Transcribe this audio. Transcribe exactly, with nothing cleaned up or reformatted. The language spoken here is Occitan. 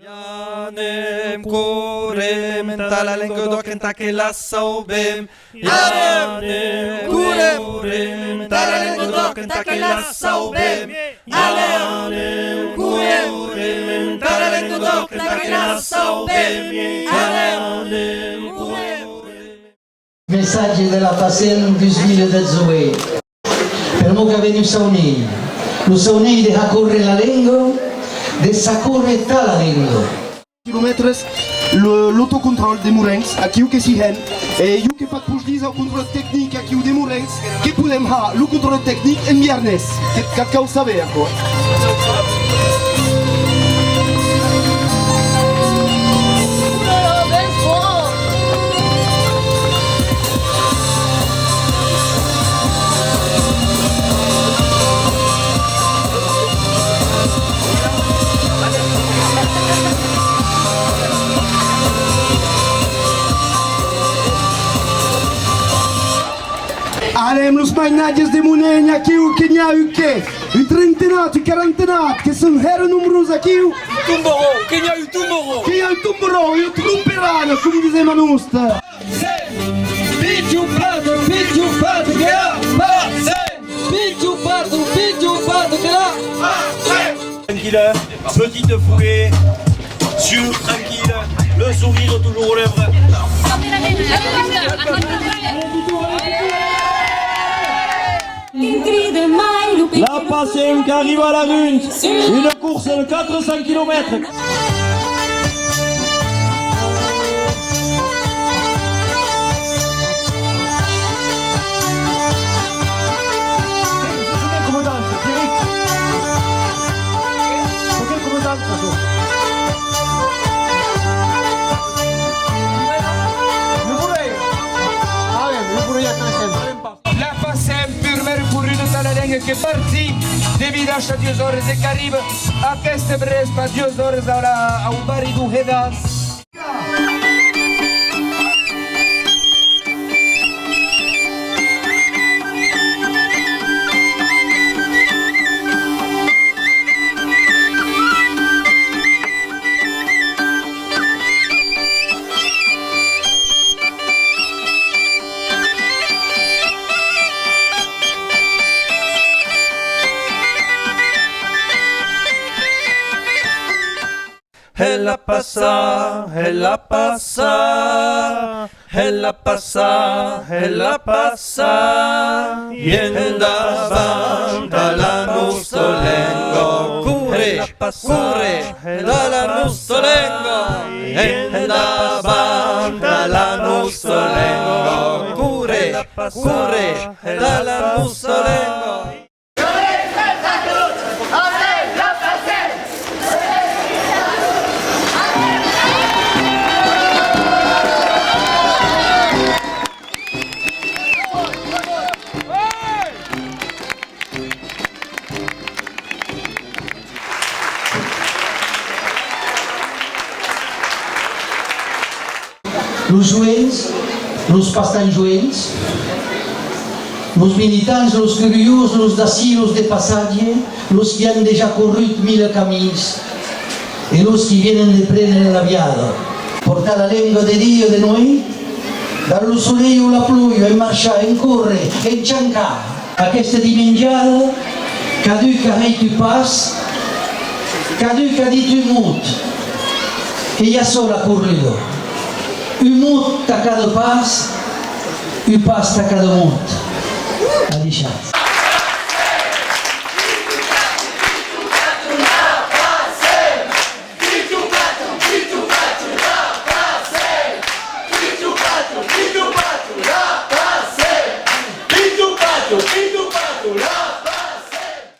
Anem, correm entà la lenga d'òc entà que la sauvem. Anem, correm entà la lenga d'òc entà que la sauvem. Anem, correm entà la lenga d'òc entà que la sauvem. Anem, correm. Messatge de la Passem dus mila dètz-e-uèit. Pr'amor qu'a venut Saunei. Lo Saunei de har córrer la lenga, de s'a córrer tà la lenga. Quilomètres, lo, l'autocontròl de Morencs, aquiu que s'i hèn, e jo que fat pus dins au contròl tecnic aquiu de Morencs, que podem har lo contròl tecnic en biarnés, que, qu'ac cau saber, aquò. Anem, los mainatges de Monenha, aquiu que n'i a un qué? Un trentenat, un quarantenat, que son hèra nombrós aquiu. Tombarò, que n'i a un tombarò. Que n'i a un tombarò, un tromperana, com disem a nosta. Pichu pato, pichu pato, que la Passem. Pichu pato, pichu pato, que la Passem. Tranquille, petite foulée, sûr, tranquille, le sourire toujours aux lèvres. La Passem qu'arriba a Larunc, une course de quatre cents kilomètres. La Passem, purmèra corruda tà la lenga que parti de Vidash a duas oras e qu'arriba aqueste vrespa a duas oras a la, au barri deu Hedàs. Hèla passar, hèla passar, hèla passar, hèla passar. I endavant a la nosta lenga. Corre, corre, a la nosta lenga. I endavant a la nosta lenga. Corre, corre, a la nosta lenga. Los joens, los pas tan joens, los militants, los curiós, los d'ací, los de passatge, los qui an dejà corrut mila camins e los qui vienen de préner l'aviada. Portar la lenga de dia, de nueit, dab lo solelh o la ploja, en marchar, en córrer, en chancar. Aquesta dimenjada, cadun qu'a hèit un pas, cadun qu'a dit un mot, qu'ei açò la corruda. Un mot tà cada pas, un pas tà cada mot. Adishatz.